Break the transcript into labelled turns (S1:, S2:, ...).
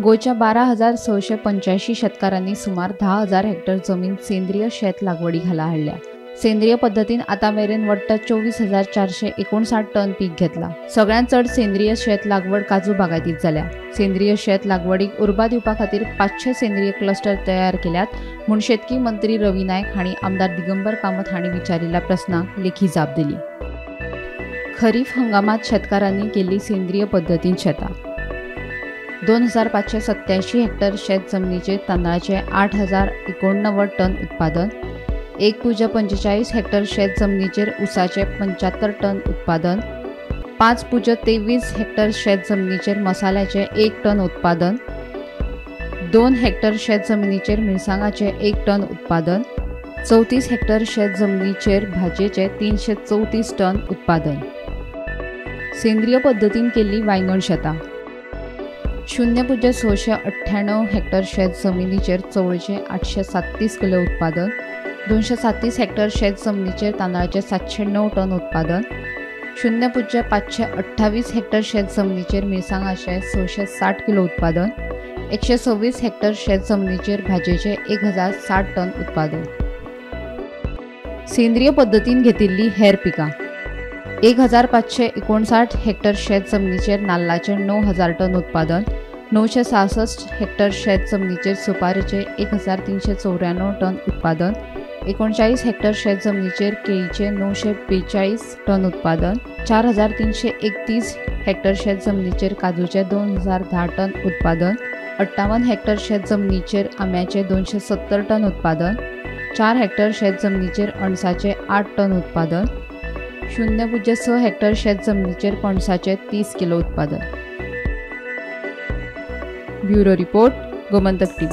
S1: गोंयच्या 12,685 शेतकारांनी सुमार 10,000 हेक्टर जमीन सेंद्रीय शेत लागवडी खाला हाडल्या. सेंद्रीय पद्दतीन आतां मेरेन वट्ट 24,459 टन पीक घेतला. सगळ्यांत चड सेंद्रीय शेत लागवड काजू बागायतीत जाल्या. सेंद्रीय शेत लागवडीक उर्बा दिवपा खातीर 500 सेंद्रीय क्लस्टर तयार केल्यात म्हूण शेतकी मंत्री रवी नायक हांणी आमदार दिगंबर कामत हांणी विचारिल्ल्या प्रस्नाक लेखी जाप दिली. खरीफ हंगामात शेतकारांनी केल्ली सेंद्रीय पद्दतीन शेतां. 2,587 हेक्टर शेत जमनीचेर तांदळाचें 8,089 टन उत्पादन, 1.45 हेक्टर शेत जमनीचेर ऊसाचें 75 टन उत्पादन, 5.23 हेक्टर शेत जमनीचेर मसाल्याचें 1 टन उत्पादन, 2 हेक्टर शेत जमनीचेर मिरसांगाचें 1 टन उत्पादन, 34 हेक्टर शेत जमनीचेर भाजयेचें 334 टन उत्पादन. सेंद्रीय पद्दतीन केल्ली वांयगण शेतां. 0.698 हेक्टर शेत जमनीचेर चवळीचें 837 किलो उत्पादन, 237 हेक्टर शेत जमनीचेर तांदळाचें 709 टन उत्पादन, 0.528 हेक्टर शेत जमनीचेर मिरसांगाचें 660 किलो उत्पादन, 126 हेक्टर शेत जमनीचेर भाजयेचें 1,060 टन उत्पादन. सेंद्रीय पद्दतीन घेतिल्ली हेर पिकां. 1,559 हेक्टर शेत जमनीचेर नाल्लाचें 9,000 टन उत्पादन, 966 हेक्टर शेत जमनीचेर सुपारेचें 1,394 टन उत्पादन, 39 हेक्टर शेत जमनीचेर केळीचें 942 टन उत्पादन, 4,331 हेक्टर शेत जमनीचेर काजूचें 2,010 टन उत्पादन, 58 हेक्टर शेत जमनीचेर आंब्याचें 270 टन उत्पादन, 4 हेक्टर शेत जमनीचेर अणसाचें 8 टन उत्पादन, 0.6 हेक्टर शेत जमनीचेर पणसाचें 30 किलो उत्पादन. Bureau report, Gomantak TV.